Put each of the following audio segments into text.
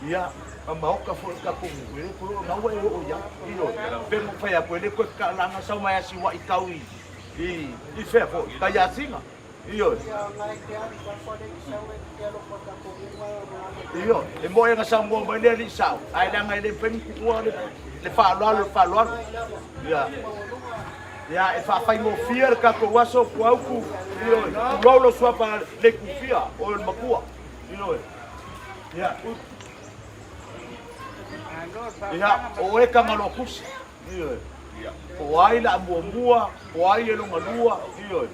Ia, ma maoka foi le tatou nuu, e le toe oo, na ua e oo i ai. Ioe, pe na ou fai atu, e le toe taalaga sau mai Asiuai tau i, i, i fea foi, tai Asiga. Ioe. Ioe, e moe na saunoa mai le alii sao, ae leaga e le mafai ona tuua le, le faaaloalo i le faaaloalo. Ia. Ia, e faafaigofie le tatou aso, Puauku, ioe, tulou lou suafa Leitufia, oe o le matua. Ioe. Ia, ia, o oe Tagaloakusi. Ioe. Po o ai la muamua, po o ai e lona lua, ioe.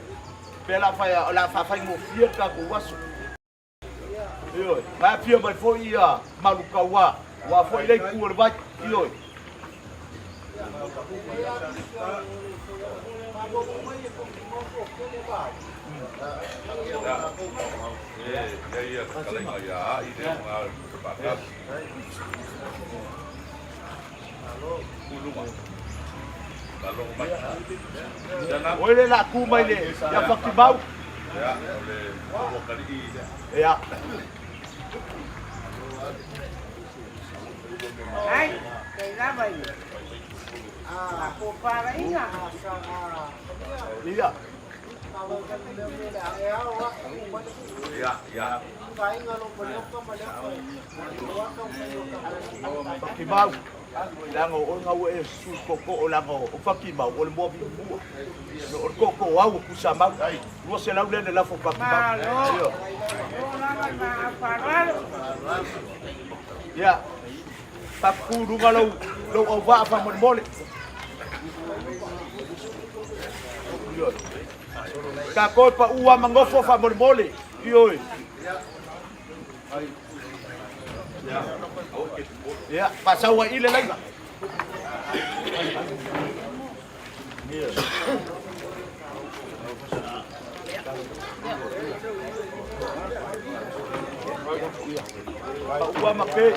Pe la fai, o le a faafaigofie le tatou aso. Ioe. Na afio mai foi ia Malukauā, ua foi le itu o le vai, ioe. Oi le la ku mai le ia Fatimau. Ia. Ai, kei lava ia. A ko paraina. Ia. Fatimau, leaga o oe na ua e sui tootoo leaga o Fatimau o le moa viumua. O le tootoo au o Tuisamau. 200 lea le lafo Fatimau. Malo. Ia. Fapupu i luga lou, lou auvaa faamolemole. Ioe. Tatou e pau lava ma nofo faamolemole. Ioe. Ia, faasau ai i le laina. Pau lava ma pe.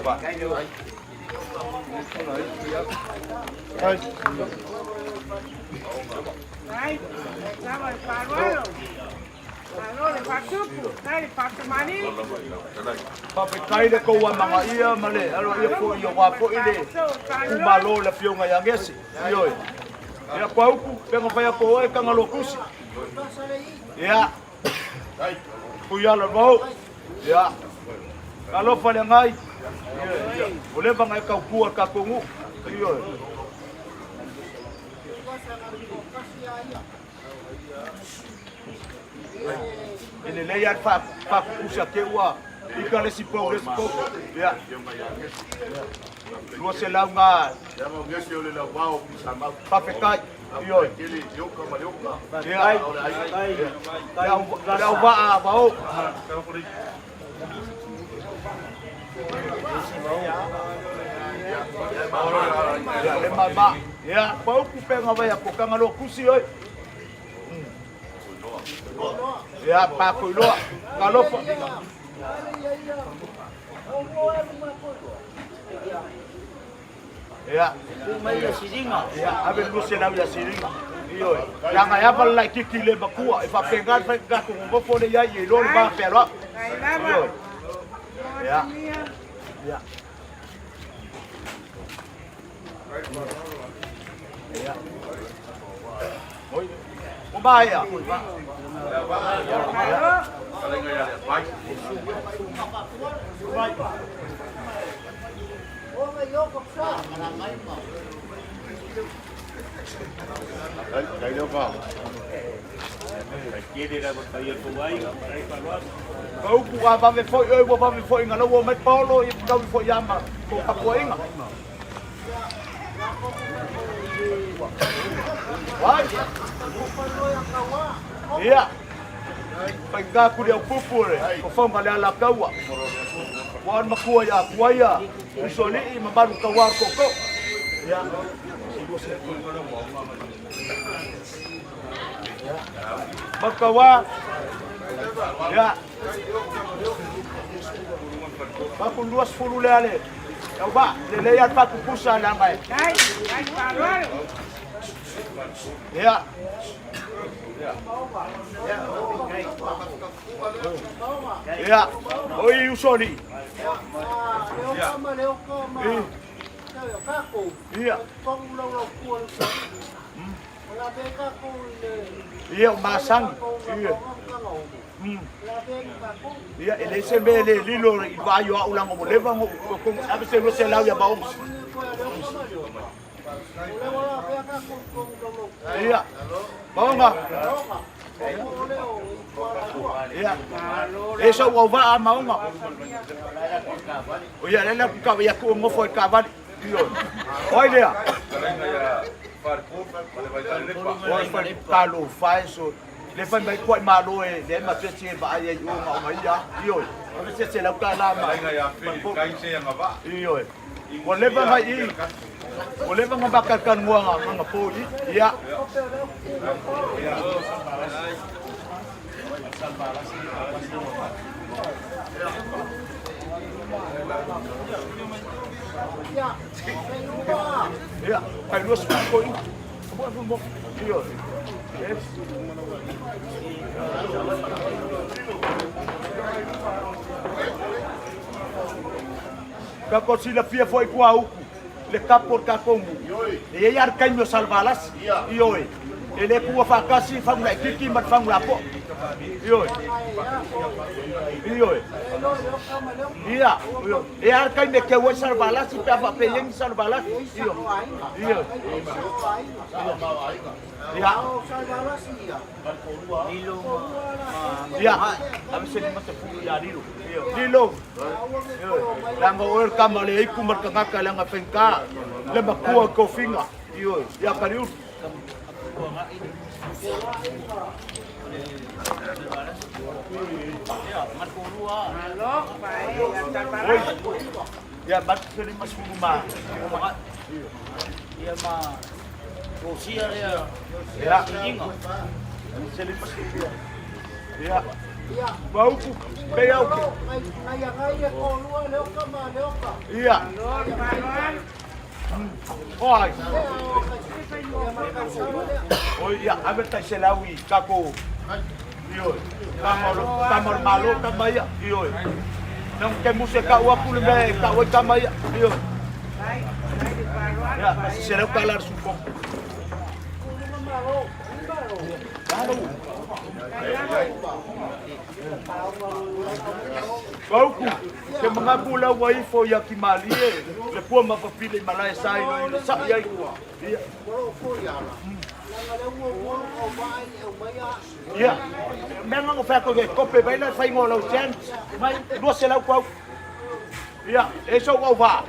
Ai, lava le faaaloalo. Malo le faatupu, tai le faatamani. Faafetai le tou amanaia ma le aloaia foi aua foi le itumalo o le Afioga ia Gese. Ioe. Ia Puauku, pe na fai atu o oe Tagaloatusi. Ia. Tuialavao. Ia. Talofa le agai. Ioe. Ua leva ona e tautua i le tatou nuu. Ioe. E lelei lava le faapupusa te ua ika le isi pou le isi pou. Ia. 200 nga. Faafetai. Ioe. Ia. Le auvaa vao. Ia, le mama. Ia, pau kupenga vai a kokanga lo kusi oi. Ia, pa koiloa. Talofa. Ia. Ia, ave 200 ia Siliga. Ioe. Leaga e ava le laitiiti i le matua, e faapena le faiga tatou nonofo lea i ai, ia iloa le va fealoai. Ioe. Ia. Ia. Ia. Oi. Ua maea. Ka upu a vave foi oe ua vave foi ina lau mai Paolo ia taui foi ia ma kou tapuaiga. Vai. Ia. Faigata atu le aupupu le fofoga le alataua. Ua le matua ia Tuaia, Usoalii ma Malutauā o Tootoo. Ia. Malutauā. Ia. Papu 20 lea le auvaa. Lelei lava le faapupusa leaga e. Ia. Ia, o i Usoalii. Ia. Ia o masani. Ia. Ia, e le se mea le lilo i vaai o au laga ua leva ona ou ave se 200 ia Maoga. Ia, Maoga. Ia, e sau au vaa Maoga. O ia, lele ku ia ku ngofo i kavali. Ioe. Oi lea. Oi fai talo fai so le fai mai kuai malo e le ma se se vaai ai o nga ia. Ioe. Ave se se lau ka la ma. Ioe. Ua leva ngai i. Ua leva nga bakal ngua nga nga po i. Ia. Ia, kai lua sefulu ko i. Ioe. Yes. Kako silafia foi kua uku le kapo o le tatou nuu. E i ai lava le taimi o Salevalasi. Ioe. E le tuua faatasi fagu laitiiti ma le fagu lapoa. Ioe. Ioe. Ia. Ioe. E i ai lava le taimi e teu ai Salevalasi pe a faapea e i ai ni Salevalasi. Ioe. Ioe. Ia. Ia. Ave se 50 ia Lilo. Lilo. Leaga o oe le tama o le aiku ma le tagata leaga faigata le matua o tofiga. Ioe. Ia Kaliulu. Oi. Ia mat se 50 ma. Ia ma Rosia lea. Ia. Se 50. Ia. Mauku, pe au ke. Ia. Oi. Oi, ia, ave tai 100 i kako. Ioe. Tama tama o le Malo tama ia. Ioe. Nang ke muse ka ua pule me ka ua tama ia. Ioe. Ia, ma se 100 tala le sukong. Pauku, ke mangapu lau ua ifo ia ki malie, le pua ma papile i malae sa i loi le sa'i ai. Ia. Ia, mea nga fai ko ke kope mai la fai ngo lau chance, mai 200 pau. Ia, e sou au va.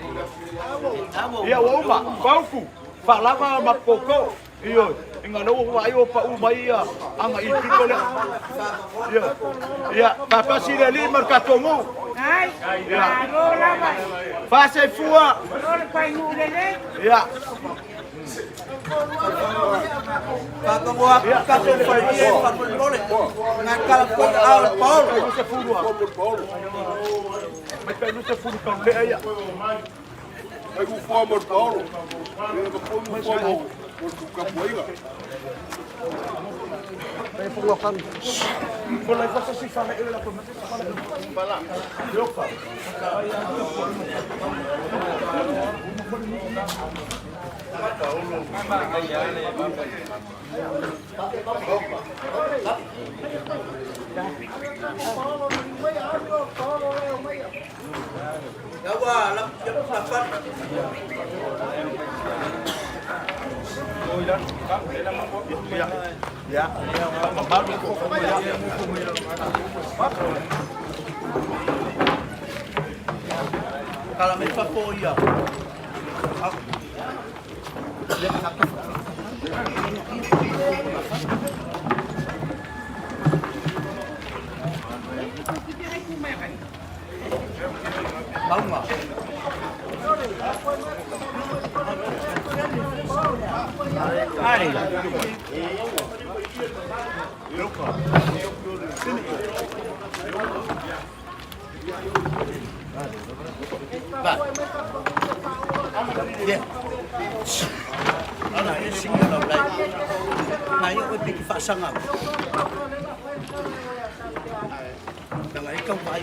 Ia ua uma, pauku, faalava ma koko. Ioe, inga lea ua vaai ua pau mai ia aga i pito lea. Ioe, ia, faatasi le Alii ma le tatou nuu. Ia, faaseifua. Ia. Faatogoa atu tatou faimie faamolemole. Ngai kala koe ao le paolo. Mai kai luse fulu tau lea ia. Mai ufua mo le paolo. Ia ma koe ufua mo mo le kapuaiga. Ko lai fasa si fala ele la ko mase fala. Yoka. Ua lapan. Ia. Ia. Mamalu ko. Ia. Kala mai fafo ia. Maunga. Ari. Ba. Yeah. Ana e singa lau lai. Nai o piki faasanga. Nanga e kau vai.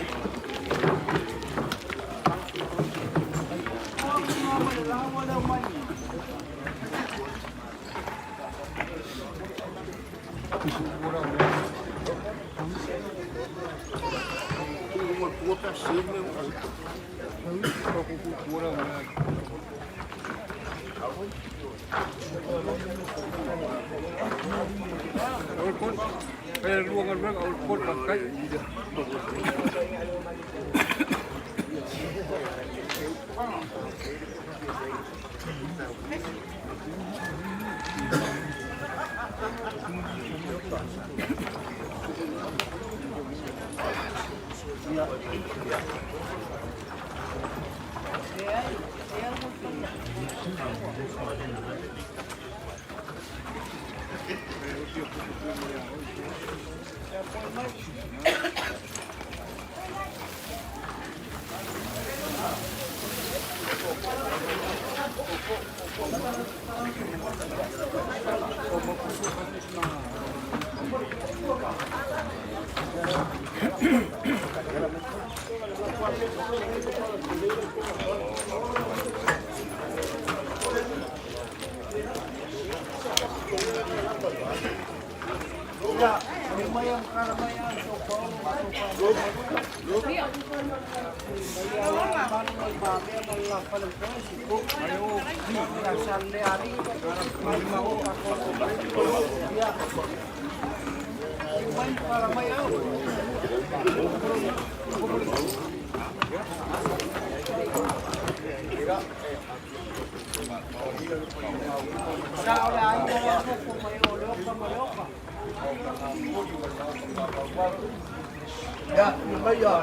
Ia, mai ia,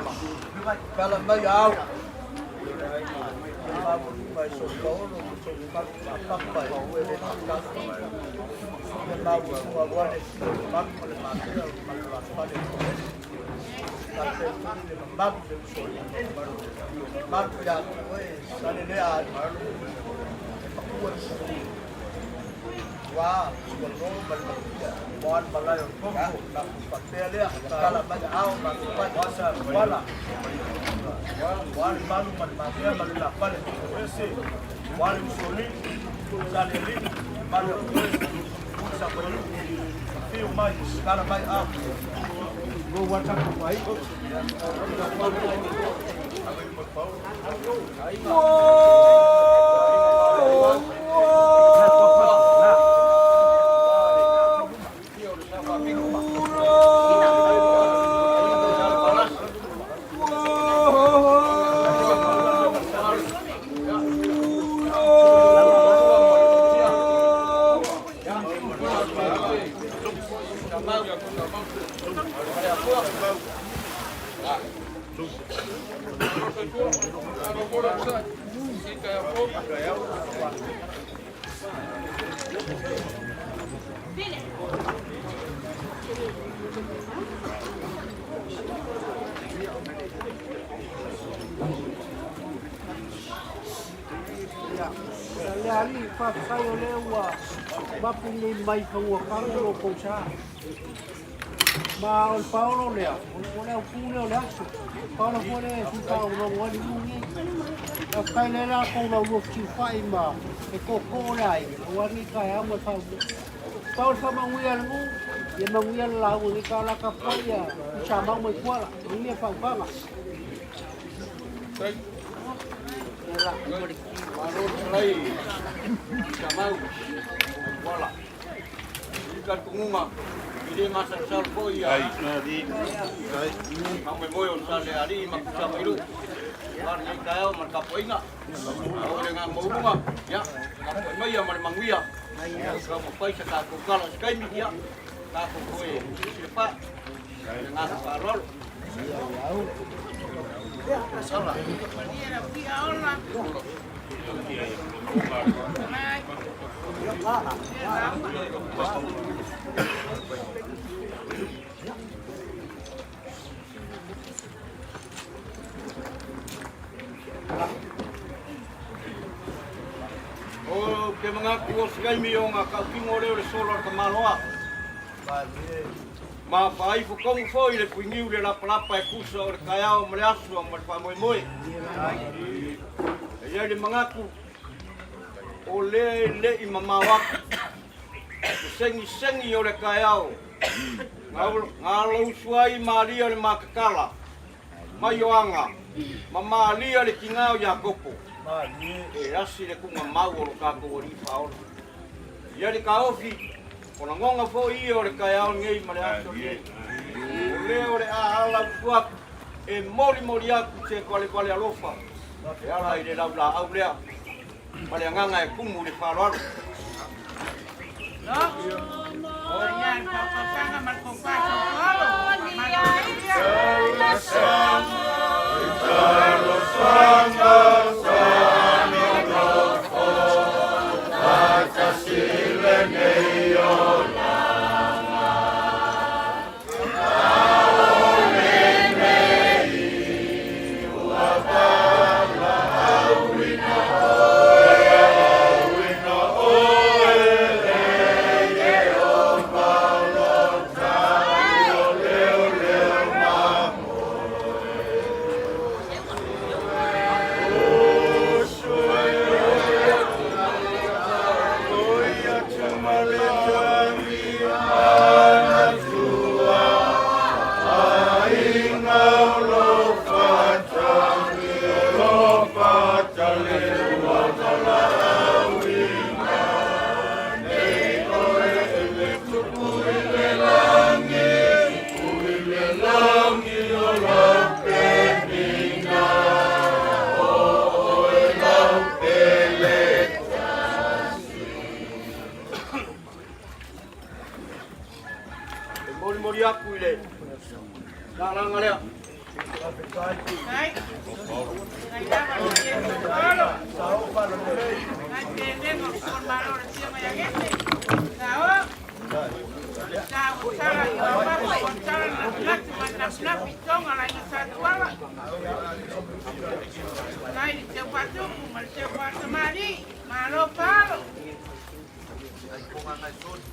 pala mai au. Mai so paolo, so papa, e le le mau ua ua le ma le ma le ma le ma le ma le so ma ya oe sa le le a ua wa ua lo ma le ma ma la yo ko na pa pe le kala ma au ma pa wasa wala wa malu ma ma le ma la pa le ese wa le soli sa le li ma le sa pa le fi o mai kala mai au go wa ta ko mai. Le ali faafetai o lea ua mapu nei mai faguakalo lo kou sa. Ma o le paolo lea, o le aupū lea o le aso. Paolo foi le sulufaaogologo ai le nuu nei. Faafetai lea latou laulua fesilafai ma e tootoo le aiga aua lenei taeao ma le faamoemoe. Pau le faamanuia a le nuu, ia manuia le lauga i lenei taeao o le a tapuai ia Tuisamau mai Tuala. Manuia le faautaga. Malo le salai Tuisamau mai Tuala. I talitonuga e le masalosalo foi ia faamoemoe o Salealii ma Tuisamailu aua lenei taeao ma le tapuaiga. A o le agaga maualuga, ia, tapuai maia ma le manuia, ia taumafai sa tatou tala i se taimi, ia, tatou toe silasila i le agaga faaaloalo. Ou te manatu o se taimi o ngā kautino lea o le solo a le tamaloa. Ma faaifo tonu foi le fuiniu le lapalapa e tusa o le taeao ma le aso ma le faamoemoe. E i ai le manatu, O lea e le i mamao atu le segisegi o le taeao, na alausu ai Maria le Matatala mai Oaga ma Maria le tina o Iakopo e asi le tuugamau o lo tatou Alii Faaola. Ia le taofi, o lagona foi ia o le taeao lenei ma le aso lenei. O lea o le a alausu atu e molimoli atu se valevale alofa e ala i le laulaau lea ma le agaga e tumu i le faaaloalo. E molimoli atu i le lalaga lea.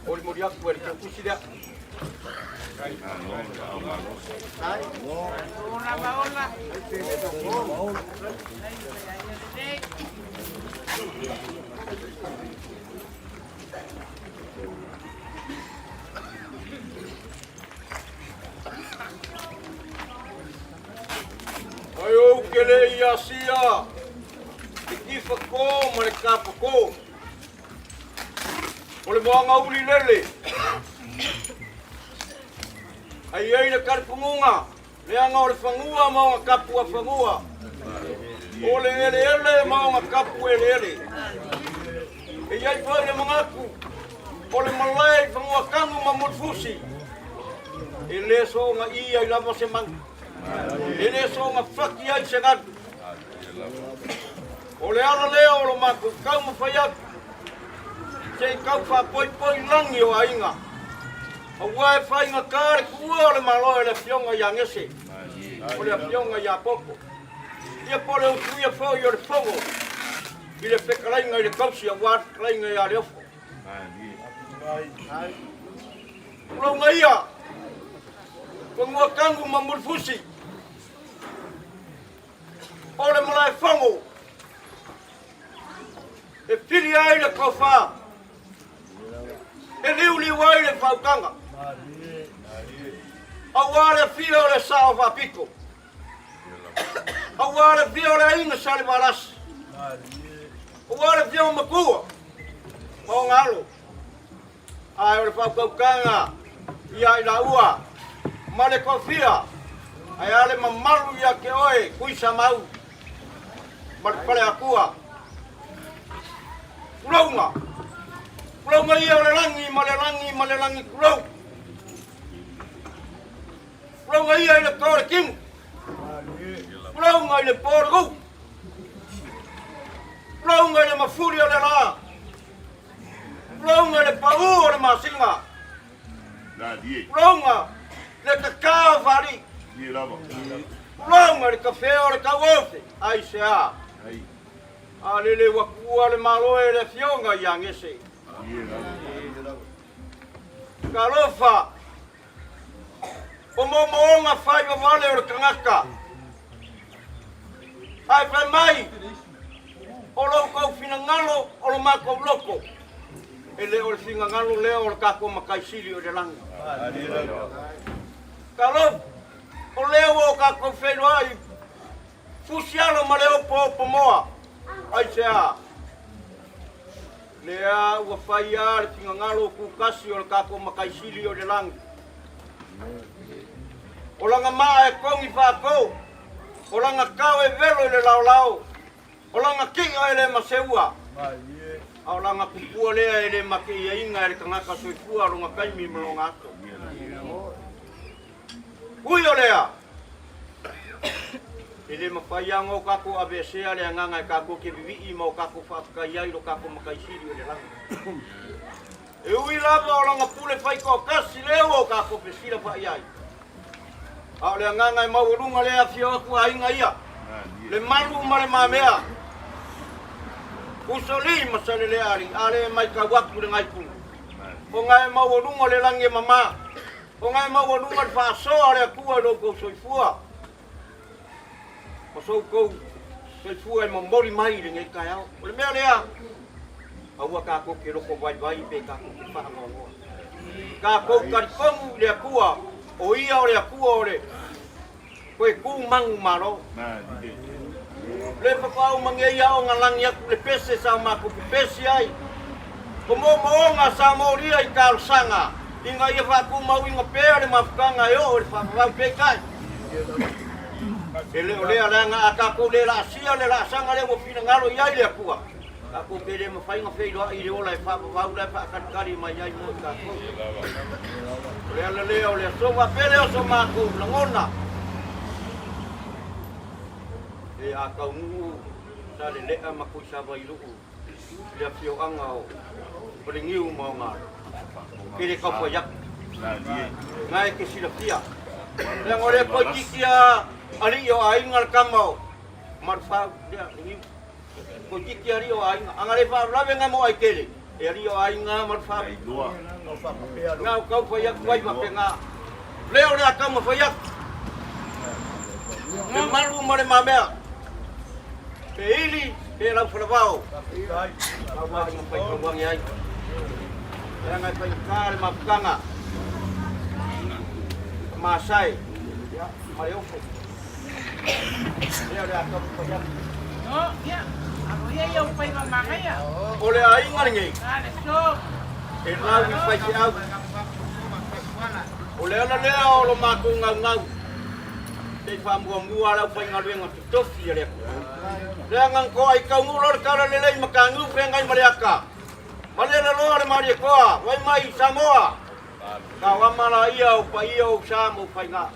Molimoli atu e le tautusi lea. Ai ou ke le i asia, te kifa kō ma le kapa kō. O le moana uli lele. Ai ai le kalipunguga, leaga o le fanua ma ona kapu a fanua. O le eleele ma ona kapu eleele. E i ai foi le manatu, o le malae i Fanuatanu ma Mulifusi, e le soona i ai lava se manu, e le soona fati ai se galu. O le ala lea o lo matou taumafai atu se i tau faapoipoi lagi o aiga, aua e faigata le tuua o le Malo e le Afioga ia Gese, o le Afioga ia Popo, ia po o le usuia foi o le Fono i le fetalaiga i le tausi aua le fetalaiga ia Leofo. Tulauga ia, Fanuatanu ma Mulifusi, O le malaefono e pili ai le tofa, e liuliu ai le faautaga, aua le afio o le Sao Faapito, aua le afio o le Aiga Salevalasi, aua le afio o Matua ma ona alo, ae o le faautautaga ia i laua ma le toafia, ae a le mamalu ia te oe Tuisamau ma le Faleatua. Tulouna, tulouna ia o le lagi ma le lagi ma le lagi tulou. Tulouna ia i le to o le tinu, tulouna i le po o le uu, tulouna i le mafuli o le la, Tulauga le pau o le masina. Tulauga le tata o faalii. Tulauga le kafe o le tauofe. Aisea? A lele ua tuua le Malo e le Afioga ia Gese. Talofa! O moomooga faivavale o le tagata. Ae fai mai, o lo outou finagalo. finagalo o lo matou loto, e le o le finagalo lea o le tatou Matai Sili o i le lagi. Talofa, o lea ua o tatou feiloai fusi alo ma le opoopo moa. Aisea? Lea ua fai lava le finagalo tutasi o le tatou Matai Sili o i le lagi. O lana maa e togi faatou, o lana tao e velo i le laolao, o lana ti'a e le maseua, a o lana tupua lea e le mateiaina e le tagata soifua lona taimi ma lona aso. Ui o lea, e le mafai lava ona o tatou aveesea le agaga e tatou te vivii ma o tatou faafetai ai i lo tatou Matai Sili o i le lagi. E ui lava o lana pule faitoatasi lea ua o tatou fesilafa'i ai, a o le agaga e maualuga lea e afio atu aiga ia, le malu ma le mamea, Usoalii ma Saleleaalii, a lea e maitau atu i le gaitulu, ona e maualuga le lagi e mama, ona e maualuga le faasoa a le Atua i lo outou soifua, ma so outou soifua e momoli mai i lenei taeao. O le mea lea, aua tatou te loko vaivai pe tatou te faanoanoa. Tatou talitonu i le Atua, o Ia o le Atua o le toe tu manumalo. Le faatoa uma nei aoga lagi atu le pese sa o matou pepesi ai. O moomooga sa molia i talosaga ina ia faatumauina pea le mafutaga e oo i le faavavau. Peitai, e le o lea leaga a tatou le laasia le laasaga lea ua finagalo i ai le Atua, tatou te le mafai ona feiloai i le ola e faavavau la e faatalitali mai ai mo i tatou. O le ala lea o le aso faapea lea o so matou lagona. E a taunuu sa lelea ma Tuisavailuu i le afioaga o Faleniu ma Ogalu. Ke le taufai atu. Na e te silafia. Leaga o lea toeitiiti a alii o aiga le tama o Marufau lea Leniu. Toeitiiti alii o aiga. Ana le faalavelave na mo Aitele, e alii o aiga Marufau. Na o taufai atu ai faapena. Lea o le a taumafai atu. Le malu ma le mamea. Pe ili, pe laufalavao. Aua le mafai tauagi ai. Leaga e faigata le mafutaga. Masae, ia, ma le ofo. Lea o le a taumafai atu. O le aiga lenei, e lau i faifeau. O le ala lea o lo matou gaugau, se i faamuamua le aufaigaluega totofi a le Atua. Leaga na toa i taunuu loa le tala lelei ma Tagiu feagai ma Leata, malele loa le Malietoa, fai mai Samoa, tauama laia o paia o sa ma ou faiga.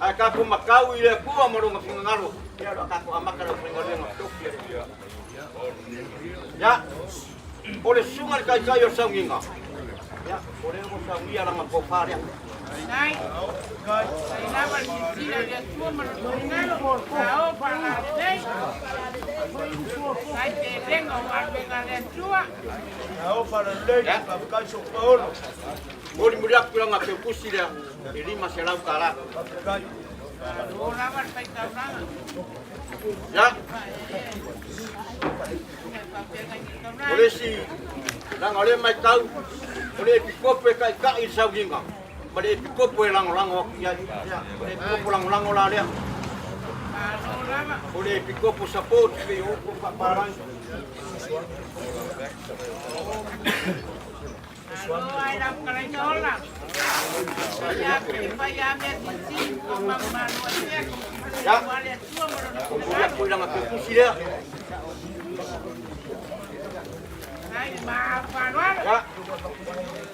Ae tatou matau i le Atua ma lona finagalo, ia o le a tatou amata le aufaigaluega totofi a le Atua. Ia, o le susuga i le taitai o le sauniga, ia, o lea ua saunia lana tofa lea. Molimoli atu i lana teutusi lea, e $500. Ia, o le isi, leaga o lea e matau, o le epikopo e taitai i le sauniga, ma le epikopo e lagolago atu i ai. Ia, o le epikopo lagolago la lea. O le epikopo support pei o upu faapalagi. Ia, momoli atu i lana teutusi lea. Ia,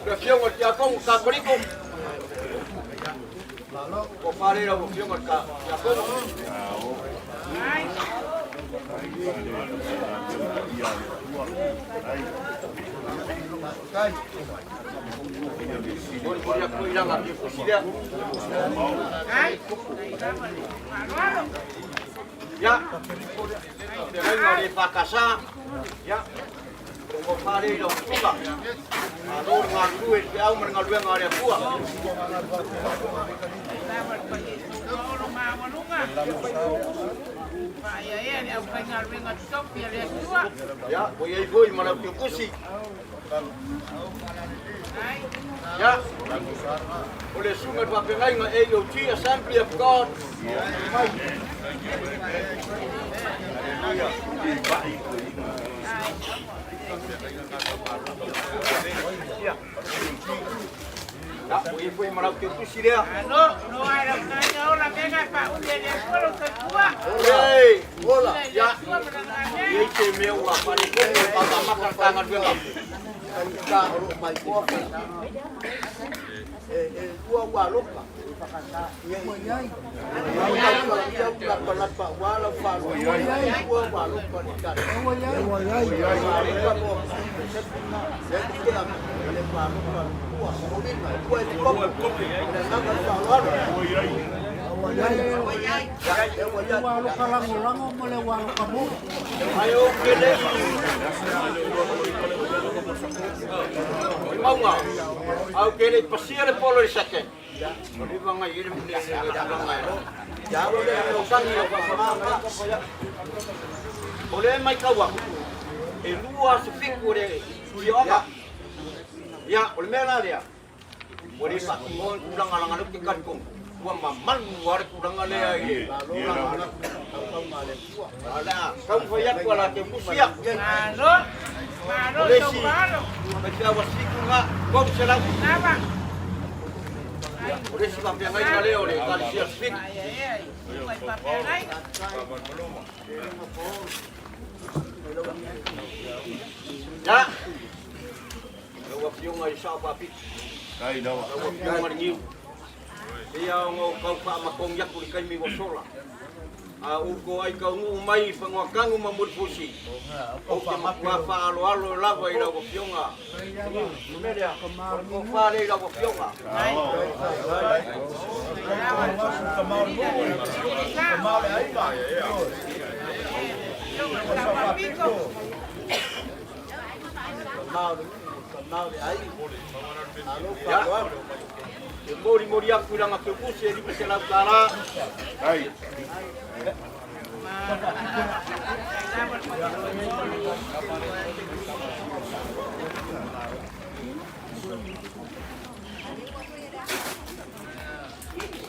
le afioga i le Tiakono Katoliko. Tofa lea i lau afioga i le Tiakono. Molimoli atu i lana teutusi lea. Ia, feagaiga o le EFKS, ia, o tofa lea i lau susuga. Malo le galulue i le feau ma le galuega a le Atua. maualuga. Faaeaea le aufaigaluega totofi a le Atua. Ia, ua i ai foi ma le auteokusi. Ia, o le susuga i le faafeagaiga AOG, Assembly of God. Ia, ua i ai foi ma le auteokusi lea. Malo, no ai lau taina ola mega e faauli e le Atua lou soifua. Ei, Ola. Le ia, Atua ma lana e amene. i ai se mea ua faaletonu e faamamata le Matagaluega. Faigata o loo mai koa e lua ua alofa ia ia lapalapa ua lau faalua lua ua alofa le tali alofa mo le alofa ua olina ua e kopo le agaga faaaloalo. Ua alofa lagolago ma le ua alofa mo. Ae ou te le i mauga, ae ou te le i pasia le polo i le second. O le vaga i le le tulaga e. O tagi o faafamaga. O lea e matau atu, e 27 o le afioaga. Ia, o le mea la lea, ua le faatinoa ni tulaga leaga o lea ou te talitonu, ua mamalu lava le tulaga lea i le tulaga. A o le a taumafai atu a latou tusi ia. Malo, malo O le isi, taupalo. faifeau a siku lena, 300. Lava. O le isi faafeagaiga lea o le Ekalesia Spik. Faaeaea i susuga i faafeagaiga. Ia, lau Afioga i le Sao Faapito, lau Afioga i le Niu, pei lava ona ou tau faamatogi atu i le taimi ua sola, a ou toai taunuu mai i Fanuatanu ma Mulifusi, ou te matua faaaloalo lava i lau Afioga. Niu, le mea lea, o le tofa lea i lau Afioga. Ia, e molimoli atu i lana teukusi e $500.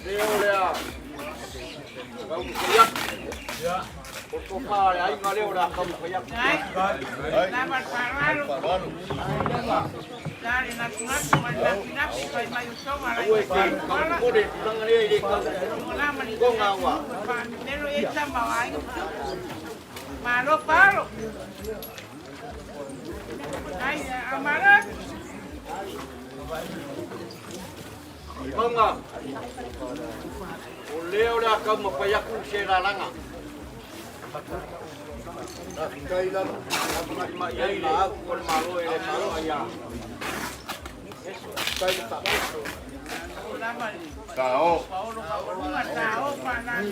Lea o lea taumafai atu. O le tofa a le aiga lea o le a taumafai atu. Aua e te taumafole i le tulaga lea e le tau toga ua. Malo palo. Ai, amara. Mauga, o lea o le a taumafai atu se lalaga. Faamaimai ai le upu a le Malo e le malo ai a. Paolo ta o whanau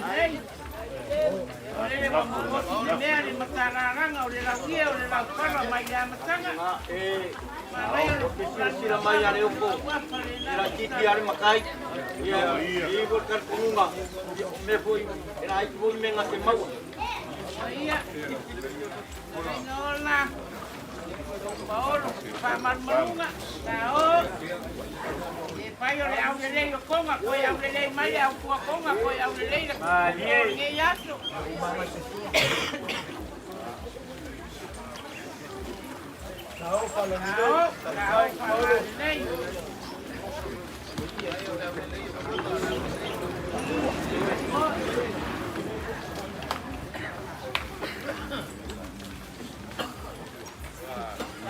O le wa mo le mea le matalalaga o le lauia o le laupala mai le amataga. Ma e Malai o le o te silasila mai a le oko i laitiiti a le matai. Ia, i ivo le talitonuga, ia o mea foi, e laiti foi mea na te maua. Ia, aina ola, paolo, faamalumaluga, ta o, e fai o le aulelei o konga, koe aulelei mai le aupua konga, koe aulelei le lenei aso. Ta o, ta o faalalelei.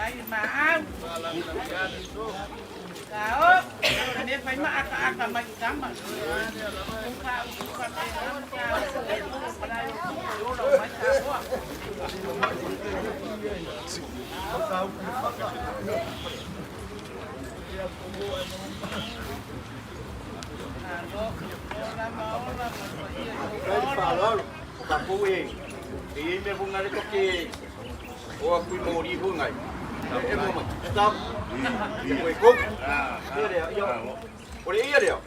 Ai maau. Ta o, me fai ma aka aka mai tama. Uka uka te ta o, palai o ola o mai ta oa. Alo, ola ma ola ma ia Kai le faaaloalo, o tatou e e i ai mea foi na lea tatou te o atu i moli foi nai. E mo mai, stop. E koe kou. Ia lea, ia, o le ia lea.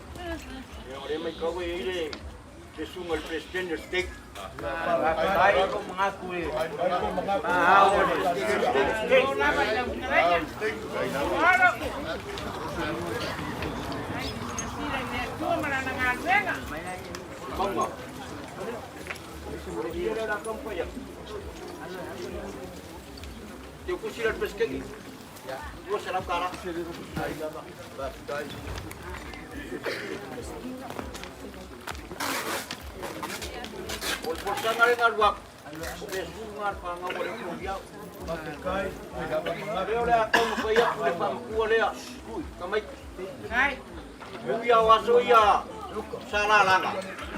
Ia, o lea maitau e i ai le Le susuga i le Peresetene o le Stake. Mauga. Ia lea la taumafai atu. Teu kusi la le Peresetene. $200. O le folasaga lea na alu atu, o measulu na a le fanau a le uso iau. Lea o le a taumafai atu le faamatua lea, tamaiti. Ui ia o aso ia sa lalaga,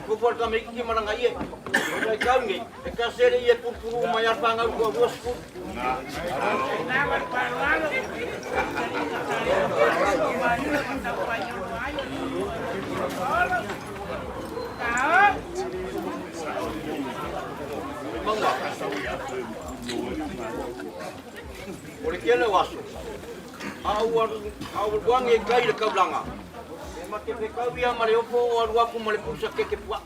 nofo le tamaititi ma lana ie. O le vaitau nei, e tasi le ie pulupulu uma ai a le fanau toa 20. Mauga. O le tele o aso, a ou alu age i tai i le taulaga, e ma te fetau ia ma le ofo o alu atu ma le pusa keke puaa.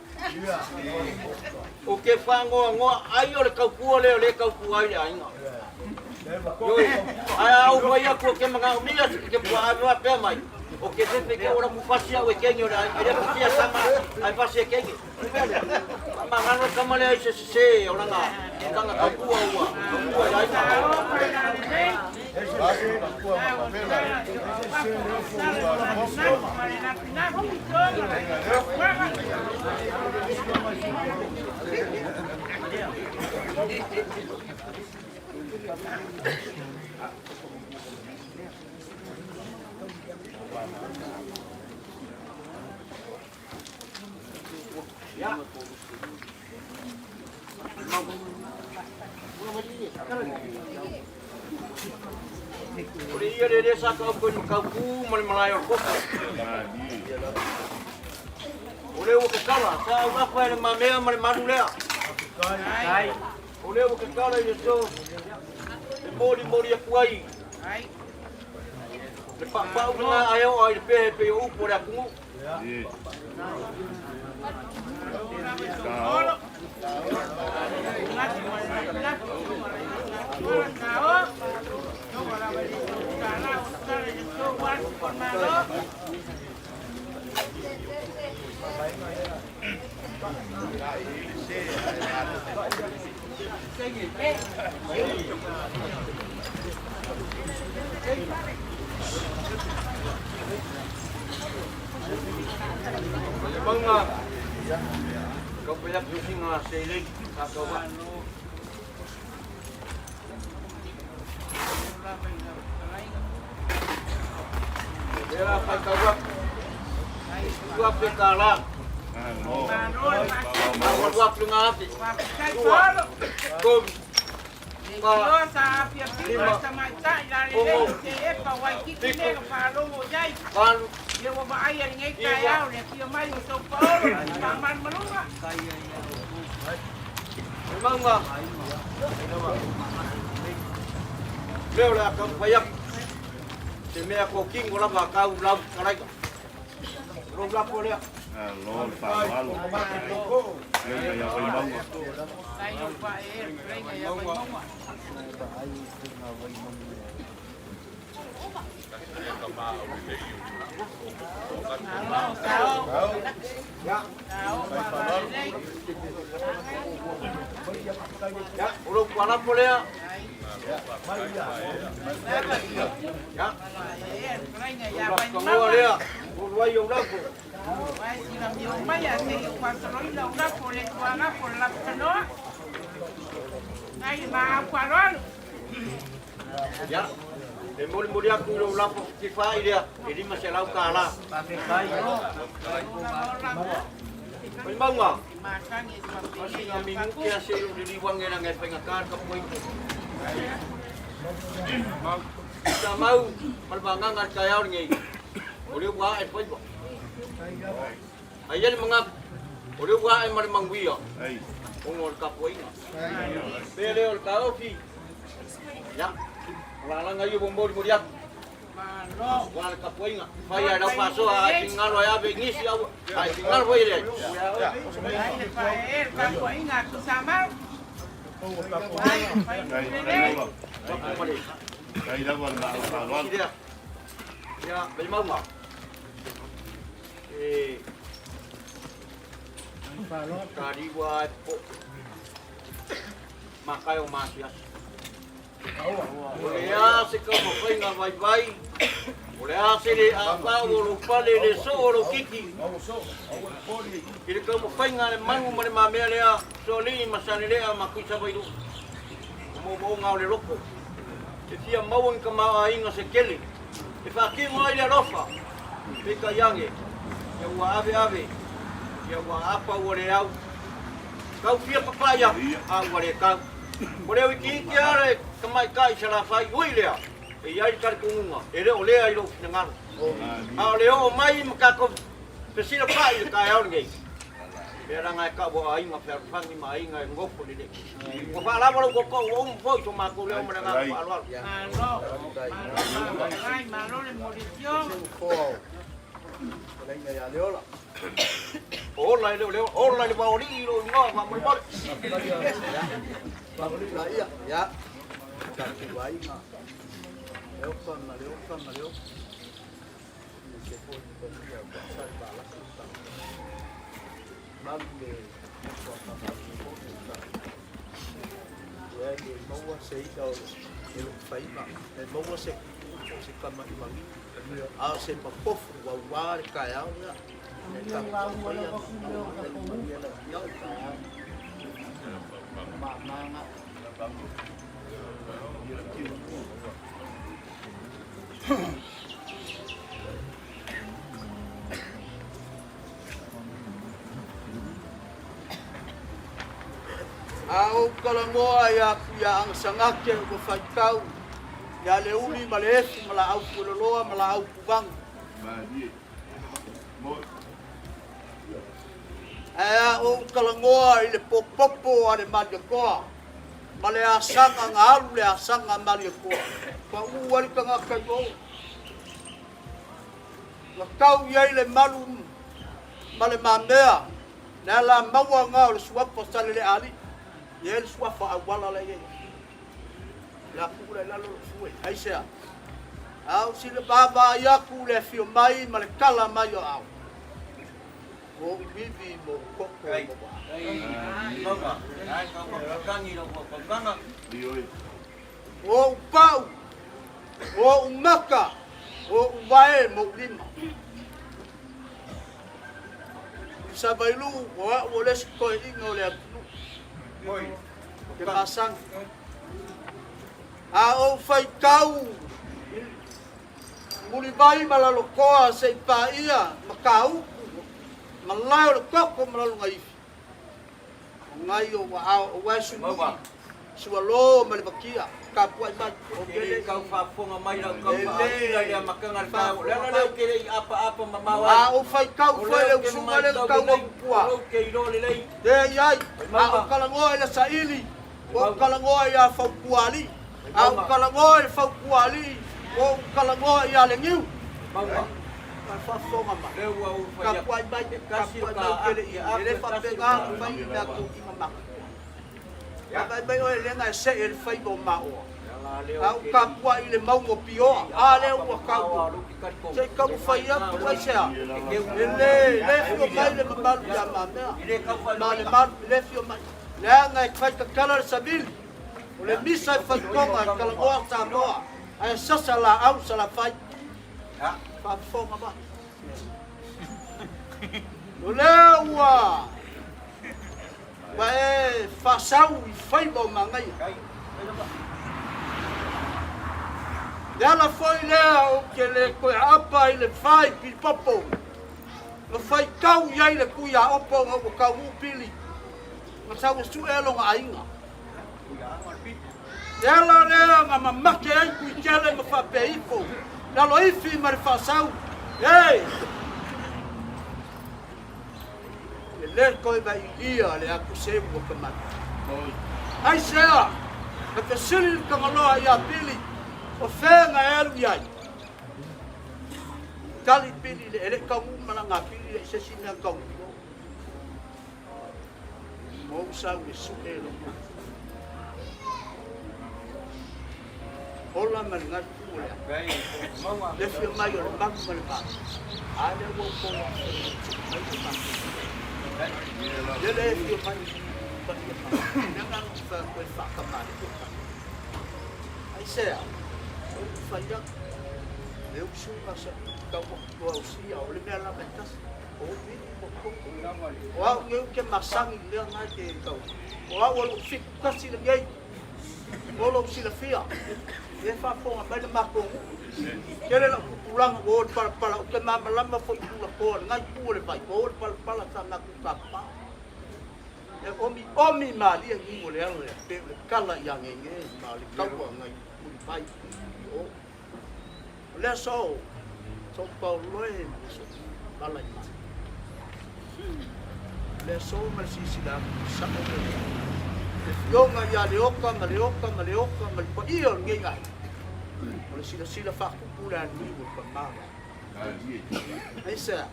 Ou te faanoanoa ai o le tautua lea o lea e tautua ai le aiga. Ioe, ae a ou fai atu ou te manaomia se keke puaa ave faapea mai, ou te fefe te ola mufasi au e kenge o le aiga. E le fasia tama ae fasi e kenge. O le mea lea, faamagalo le tama lea i se sese o lana tautua ua tautua i le aiga. O le ia le sa ka au ma kauku ma le malae o le koko. O le ua tatala, sa au lapa e le mamea ma le malu lea. O le ua tatala i le so, e moli moli aku ai. Le paupau lena ae oo ai le pehe pei o upu a le atunuu. Mauga, kau paya pusinga selei sa kau ba. Lea fai kau ba. Tua pe ka la. Ua atu ngā ate. Tua. Tolu. Fa. Lima. Ono. Fitu. Valu. Iwa. Maunga. Lea o le a taumafai atu. Se mea ko kingo lava kau lau kalaika. Lou lafo lea. Alo le faaaloalo. Lea ia Vaimauga. Ya, o lou tualafo lea. Ya. O lou lafo lea. O luai ou lafo. Ya. E molimoli atu i lou lafo fetifai lea, e $500. Vaimauga, masina minute a se i ou liliu age leaga e faigata le tapuaiga. Sa mau ma le vagaga i le taeao lenei, o lea ua ae le faiva. Ae i ai le manatu, o lea ua ae ma le manuia ona o le tapuaiga. Pea lea o le taofi, ia, o lalaga ia ua molimoli atu. Ua le tapuaiga, fai ai lau faasoa ae finagalo ai ave i nisi aua, ae finagalo foi le Ai le pae le tapuaiga a Tuisamau. Ai fai lelei. Lea. Ia, Vaimauga. E kaliua e po makae o masiasi. O le a se taumafaiga vaivai, o le a se le apao o lou pale le soo o lou kiki. I le taumafaiga a le manu ma le mamea lea, Soalii ma Salelea ma Tuisavailuu, o moomooga o le loto. E fia maua ni tamaoaiga se tele, e faatino ai le alofa, peitai ane, ia ua ave ave, ia ua apa ua le au. Tau fia papai atu, a ua le tau. Ua le itiiti lava le tamaitai Salafai, ui lea, e i ai le talitonuga, e le o lea i lou finagalo. A o le oo mai ma tatou fesilafa'i i le taeao lenei, pea leaga e tau o aiga fealofani ma aiga e nofo lelei. Ua faalava lou tootoo ua uma foi so matou leo ma le agaga faaaloalo. Malo, malo faafetai, malo le molisio. Ola e le o le ola i le vaoalii i lou igoa faamolemole. Ia, tatou aiga, Leofa ma Leofa ma Leofa. Se foi paia o sa le malu le nofo a Fagaloa Ia e maua se i'a o le lou faiva, e maua se tuuu po o se tamaimagi, a o se mapofu auā le taeao lea. E tapuai maia ma maua mai manuia lau Afioga. Mama. A ou talanoa ia Tuiaagasagate ua faitau ia Leuli ma le Efu ma Laau Fueloloa ma Laau Puvaga. Ae a ou talanoa i le popopo a le Malietoa ma le asaga na alu le asaga a Malietoa, pau ai le tagata i o. Na tau i ai le malu ma le mamea, le alamaua na o le suafa Saleleaalii, e i ai le suafa auala la e i ai. Le a tuu la i lalo lou fue. Aisea? A ou sili vaavaai atu le afio mai ma le tala mai o au, o ou ivi ma ou toto ma ou O ou pau, o ou maka, o ou vae ma ou lima. I Savailuu, o au o le isi toeaiina o le atunuu. Ke masani. A ou faitau i Mulivai ma Lalotoa se i paia Mataupu, malae o le toto ma Lalogaifi, O ngai o ua ao o wae sului sualo ma le vakia tapuai mai. Ou te le i tau faafofoga mai lau tau faaila i le amataga o le taeao. O le ala lea ou te le i apaapa mamao ai. A ou faitau O foi lea le ou te usuga lea matau tau lelei, atu tua. o lea ou te iloa lelei. Te i ai, a ou Mauma, talanoa i le saili, ua ou Mauma, talanoa ia Fautualii. A ou Mauma, talanoa i Fautualii, ua ou talanoa ia Legiu. Mauma. A faafofoga mai. Lea ua ou fai atu, Tapuai mai, e tasi le tapuai mai ou te le ta i, apu, e le e tasi le faapena ta ona fai ni mea tauiga matutua. Vaai mai oe leaga e see le faiva o maoa. ala lea A ou ou te le tapuai i le mauga o Pioa, i a lea apaapa ua mamao tau a o lou te talitonu. Se i taumafai E atu lena ai sea. e teu E le, le fio mai le mamalu ia Mamea. I le tau Ma le faailoaina. malu, e le fio mai. Leaga e fai tatala le savili, o le misa e faitoga e talanoa Samoa, ae sasa laau Salafai. Faafofoga mai. O lea ua ua e faasau i faiva o Magaia. Le ala foi lea ou te le toe aapa i le fai pilipopo, na faitau i ai le tui aopo ina ua taunuu pili, na sau e sue lona aiga. Le ala lea na mamake ai Tuitele ma faapea ifo, le aloifi ma le faasau, e! E le toe vailia le atuseu o ka manu. Aisea? Na fesili le Tagaloa ia Pili, o fea na e alu i ai? Tali pili le, e le i taunuu le malaga a Pili le i se isi mea na taunuu i o. Ua ou sau i le sue lou manatu. Ola ma le galu o le afi. Le afio mai o le malu ma le vao. A lea ua outou afio mai le matou. Ia le afio mai paia ma le agaga o fai atu ai faatamalii o tatou. Aisea? Ou fai atu, le usuga sa tau atu ausia o le mea lava e tasi. O vili ma koko. O au nei ou te masani i mea na e te tau. O au o lou fitu tasi lenei. Mo lou silafia, e faafofoga mai le matou nuu. Tele lau tupulaga ua o i le palapala, ou te malamalama foi i tulatoa i lena itu o le vai, ua o i le palapala sa matou tapa. E omiomi malie niu o le ala lea, pei o le tala ia Gege ma le taua nai Mulivai i o. O le aso o Paolo e ma le aso pala i mai. O le aso ma le silasila atu i sao le le fioga ia Leoka ma Leoka ma Leoka ma le paia o lenei aiga. O le silasila faatupu le alii o le pama o le aiga. Aisea?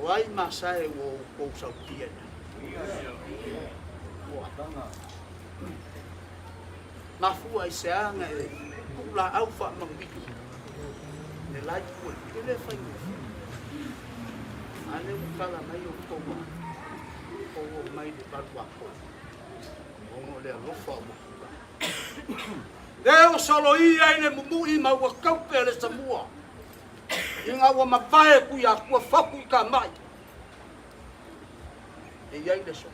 O ai masae ua outou sautia i ai? Ua. Mafua i se aga e tuu laau faamanuia le la itu o le e le faigofie. A lea ua tala mai outou a outou oo mai i le 8 ona o le alofa o matua. Lea ua soloia i le mumui ma ua taupe le Samua ina ua mavae Tuiatua fotu i tamai e i ai le aso.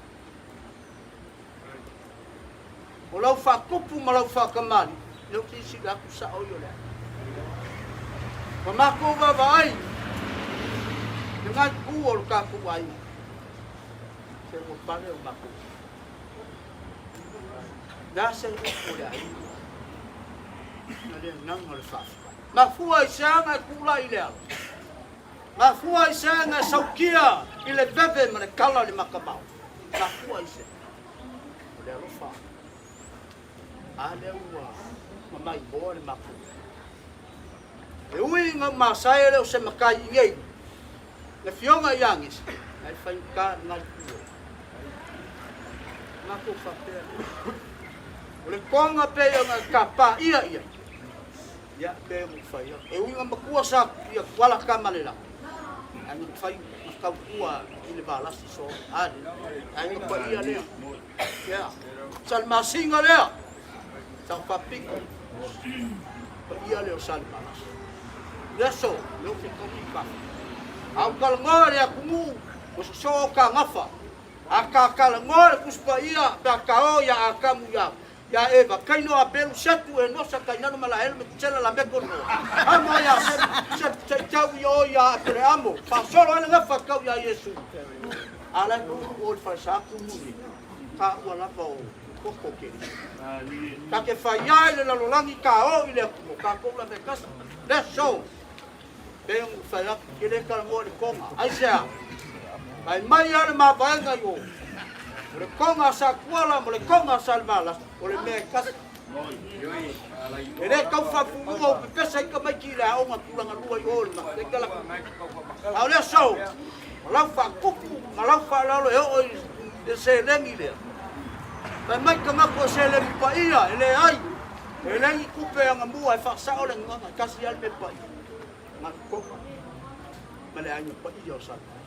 O lau faatupu ma lau faatamalii, lea ou te silasila atu sao ia o le a. Ua matou vaavaai i lena itu o le tatou aiga, se ua pale o matou. Le a se upu o le aiga, na le agaga o le faafetai. Mafua i se aga e tulai i le ala. Mafua i se aga e saukia i le veve ma le kala o le matamao. Mafua i se o le alofa. A lea ua mamaimoa le matou. E ui ina masae e le o se matai i nei, le afioga ia Agesi, ae faigata lena itu o matou faapea lea. O le toga pei ona e tapaia i ai, ia pei ona ou fai atu. E ui ina matua sa ia Tuala Tamalela, ae na fai na tautua i le Valasi so a le aiga paia lea. Ia, Salemasina lea, sa faapito paia lea o Salemalasi. Le aso, le ofe tauni ka. A ou talanoa i le atunuu, ua sosoo o ta gafa. A ta talanoa i le Tusi Paia, pe a ta o ia Atamu ia Ia Eva, Kaino, Apelu, Setu, Enosa, Kainano, Malaelo, Metusela, Lameko, Noa. Amo ia Semu, Setu, se i tau i o ia Apereamo, faasolo ai le gafa tau iā Iesu. A la e tuu o le falesa tumu nei, taua lava o koko Keriso. Ta te fai ai le lalolagi ta o i le Atua, tatou lava e tasi. Let's go! Pei ona ou fai atu, ke le talanoa i le toga. Aisea? Fai mai lava le mavaega i o, o le toga a Satuala ma le toga a Salevalasi, o le mea e tasi. E le tau faafuulua o pepesa ai tamaiti i le aoga tulaga lua i o i le Maketalaki. A o le aso, o lau faatupu ma lau faaaloalo e oo i le seleni lea. Fai mai tagata o seleni paia, e leai. E leai ni tupe anamua e faasao le agaga, e tasi lava le mea paia, na o le toga ma le aiga paia o Samoa.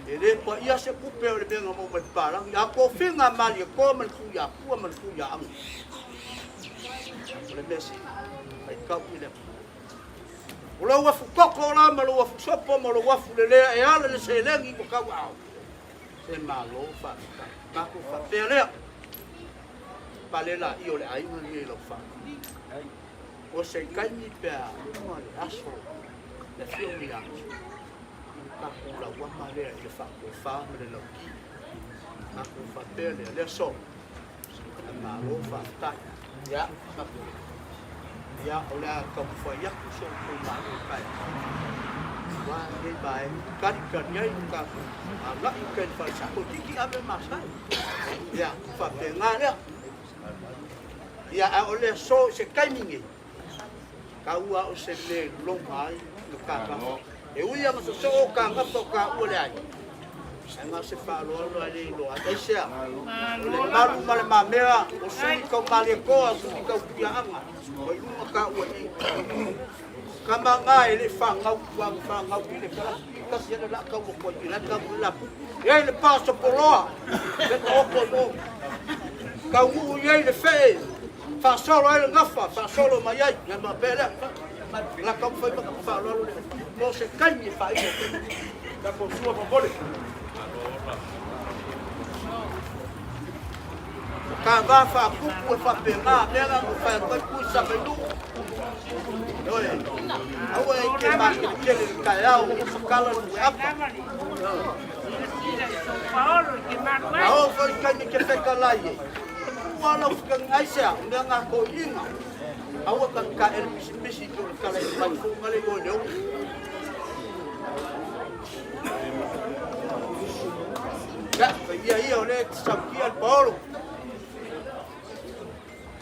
E le paia se tupe o le mea na maua mai papalagi, a tofiga a Malietoa ma le Tuiatua ma le Tuiaana. O le mea sili, faitau i le Atua. O lou afu toto la ma lou afu sopo ma lou afu lelea e ala le seleni ua tauaao. Se malo faafetai. Matou faapea lea. Pale laia o le aiga lenei i lau faafetai. O se taimi pe a uma le aso le afioga ia i le tatou lauama lea i le faatofa ma le lauki. Matou faapea lea, le aso, malo faafetai. Ia, ia, o le a taumafai atu si outou malo taeao. Aua lenei vaega, talitali ai lo tatou agai i tai i le falesa, toeitiiti ave masae. Ia, faapena lea. Ia, a o le aso i se taimi nei, tau lava o se mea e loma ai. ma ka gafa. E ui ia ma sosoo ka gafa o ka ua leai. Ae na o se faaaloalo ae le iloa ai. Aisea? O le malu ma le mamea o sui kau Malietoa, sui kau Tuiaaga, ua i luga ka ua i. Kama nga e le fagau ua fagau i le kala i kasi ele la kau ko i la kau la pu. Ei le paso poloa, le ta oko i o. Kau uu i ai le fee, faasolo ai le gafa, faasolo mai ai, ia ma pea lea. La kau fai ma faaaloalo le. Mo se kaimi e faailo. Tatou sua momole. Ka va faapupu e faapena mea la na fai atu ai pui sa mai nuu. Ioe, aua e te makeletele i le taeao ua sakala le ueapa. A oo foi i le taimi e te fetalai ai, ua lau fetagi aisea, o mea na toeaiina. Aua ta te taele pisipisi i te o le tala i le mai fou na le igoa i le ono. Ia, fai ia ia o lea e te sautia le paolo.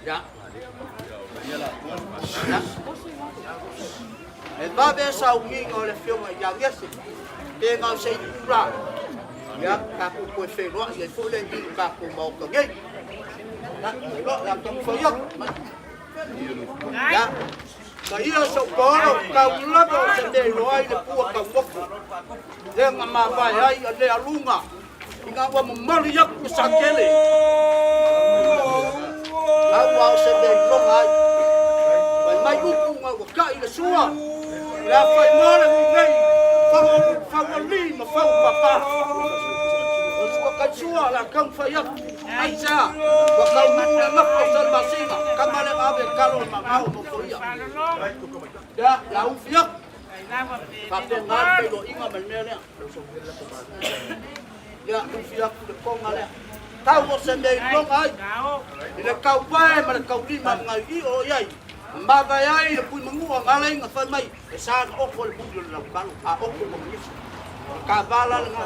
Ia. Ia. E vave saugiga o le afioga ia Gese, pe na o se itula. Ia, tatou toe feiloai ai foi le i le tatou Maota nei. Ia, feiloai, ia taumafai atu. Ia, ma ia sou paolo, tau lava o se mea iloa ai le pua taumotu. Lea na mavae ai a lea luga, ina ua momoli atu le satele. Tau lava o se mea iloga ai. Fai mai upu na ua tai le sua, le a fai moa le nuu nei, fau alii ma fau papa. O sua kai sua, le a taumafai atu. Aisea, ua taunuu le gafa o Salamasina, tama lea na ave e talo le mamao mo foia. Ia, le a ufi atu. Faapena le feiloaiga ma le mea lea. Ia, ufi atu le koga lea. Tau o se mea i loga ai, i le tauvae ma le taulima ma nai io o i ai, ma mavae ai le pui manua na ala ai na fai mai, e sa na oko le muli o le lautalo, a oko ma nisi. O le kava la lena.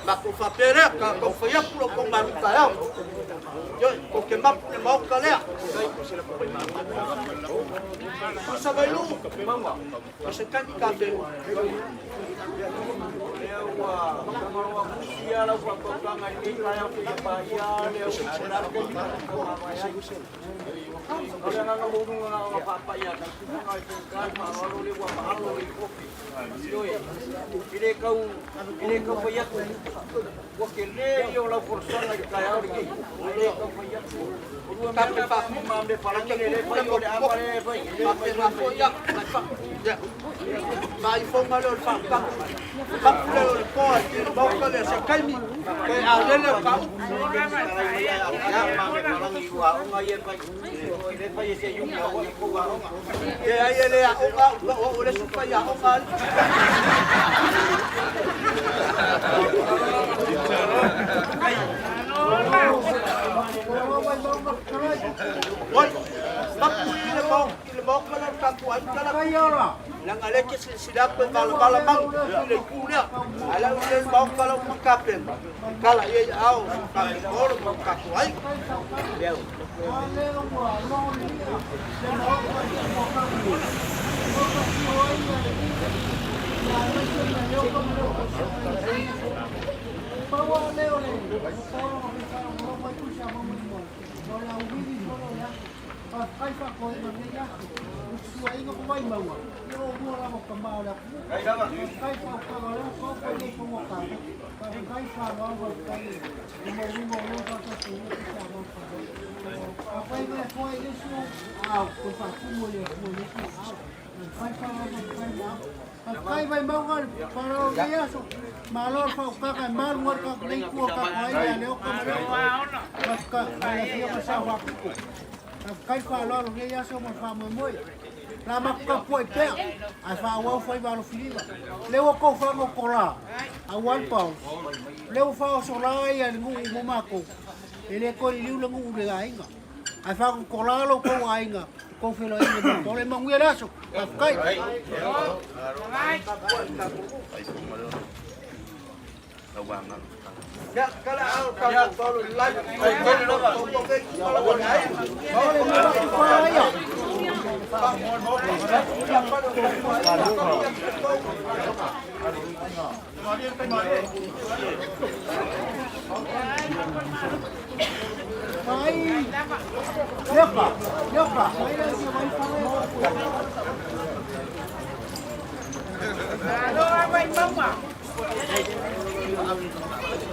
Matou faapea lea, tatou fai atu lo outou malu taeao. Ioe, tou te mapu i le maota lea. Tusa mai luu, o se taimi ta feiloai. Lea ua maluagusi lau faatautaga i lenei taeao seia paia le O le agaga maualuga na ona faapai atu, tulaga i tauta le faaaloalo lea ua maalo i kofi. Ioe, e le tau, e le tau fai atu, ua tele ia o lau folasaga i le taeao lenei. E le tau fai atu. O lua mea na ma mea palagi e le fai o le ava lea e fai. E le fai Faapena foi ia, faaifoga lea o le faatapu, tapu lea o le toa i le maota lea se taimi, toe alele o ka upu. Leai e le aoga au, o au le isi faiaoga alii. Oi, mapu i le maota, i le maota lea o le tatou aiga la. Leaga lea e te silasila atu e valavala manu i le itu lea. Ae la ua i le maota la ua tapena, e tala i ai aao o si o tatou paolo ma o tatou aiga. Faafetai faafoega i lenei aso. Ua tutuaina ko Vaimauga, ia o mua lava o tama o le atunuu. Faafetai faautaga o lea ua taoto i nei fanua tatou. Faafetai faaaloalo faafetai i le maualuga o lea ua tatou i Samoa faamoemoe. Afai mai atoa i le isi ou aao, toe faatumu e le Atua i le isi ou aao. Faafetai faaaloalo faafetai maau. Faafetai Vaimauga i le faaaloalo i lenei aso. Malo le faautaga e malu ai le tatou nei itu o le tatou aiga ia Leota ma Leota. Faafetai ma le afioga i Sao Faapito. Faafetai le faaaloalo i lenei aso ma le faamoemoe. O le a matou tapuai pea ae faaauau faiva alofilima. O lea ua tou faagotola aua le paolo. O lea ua faaosola ia le nuu mo matou. E le toe liliu le nuu i le aiga. Ae faagotola lo outou aiga i tou feiloaiga ma le paolo. Ia manuia le aso. Faafetai. Vai. Lepa, lepa. Aloha mai mama. Aloha mai paukanga.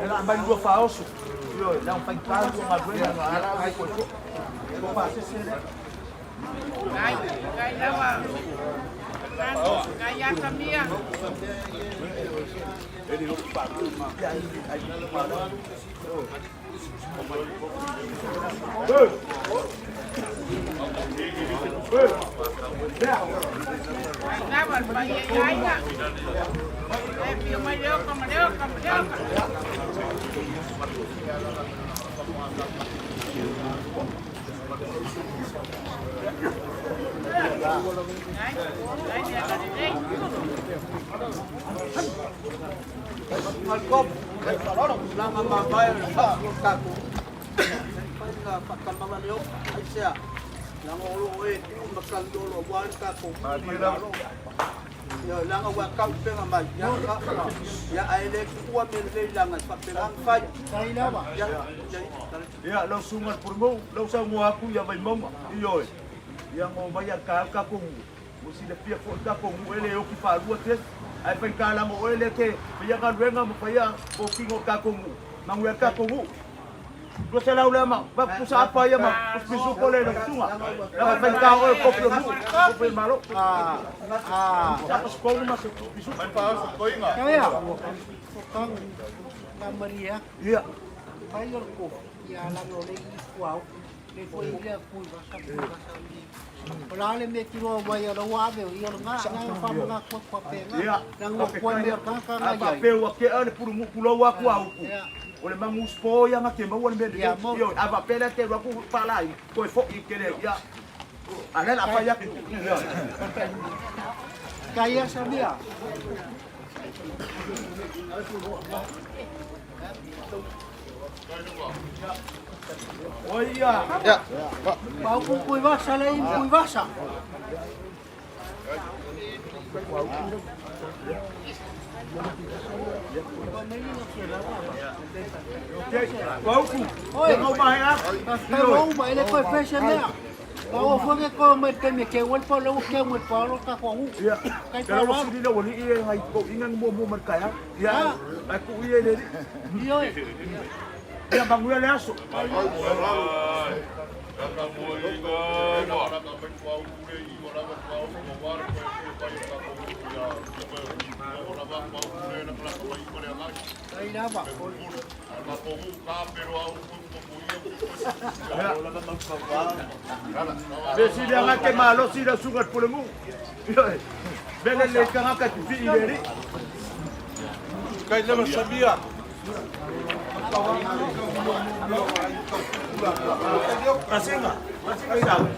Ela vai lua faoso. Io, la un pancalo, ma buena, ala ai ko. Ko pa se se. Kai, kai lava. Kai atamia. Kai lava pai ai ga. E pio mai leo ka leo ka leo ka. Ai, ai dia ka nei. Malcolm, langa mamae o le tatou faiga faatamala le oka aisea laga o loo e tuu ma kalitolo auā le tatou malo ia laga ua taupega mai ia ia ae lē tuua mea lelei laga e faapena ona fai Tai lava. ia Ia, lau sunga le purumou, lau sau mua aku ia Vaimauga, ioe. Ia ngo mai a ka ka ko mo si le pia fo ka ko mu ele o ki whārua te. Ai whai ka lango o ele ke ia galuega ma whaia o kingo ka ko mu. Mangu ka ko mu. Lua se lau lea ma, ma pusa apa ia ma, pisu ko le sunga. La whai ka o ko pio mu, ko pio malo. Ah, ah. Sa pa skolu ma se pisu. Kaya, o kang ka Maria, Ia. pai o ko ia la no le i kuau, le foi le kui vasa kui vasa ni. O la le me tiro mai o la ave o ia nga nga fa nga kwa kwa pe nga. Ia. Nga ngo kwa me ka ka nga A ia. pe o ke ale puru mu pulau aku au ku. Ia. O le mangu spo ia nga ke maua le mele. Ia, mo. Io, a va pele te raku palai. Ko e fo i kele ia. A le la fa ia ku. Ia. Kaya sabia. O ia. Pau ku kui vasa le i kui vasa. Ko ku. Oi. Ia ngau mai a. Kai mau mai le koe fese mea. Pau fo ke ko mai te me ke wal pa lo ke wal pa lo ka ko hu. Ia. Kai Ke lau pa sili le wali i e ngai ko inga mo mo mar kaya. Ia. Ai ku i e le. Io. Ia mangu ia le aso. Kai lava. Be sili anga ke malo sili sunga pule mu. Ia. Bele le kanga ka ti fi i le ri. Kai lava sabia. Asinga. Asinga sawe.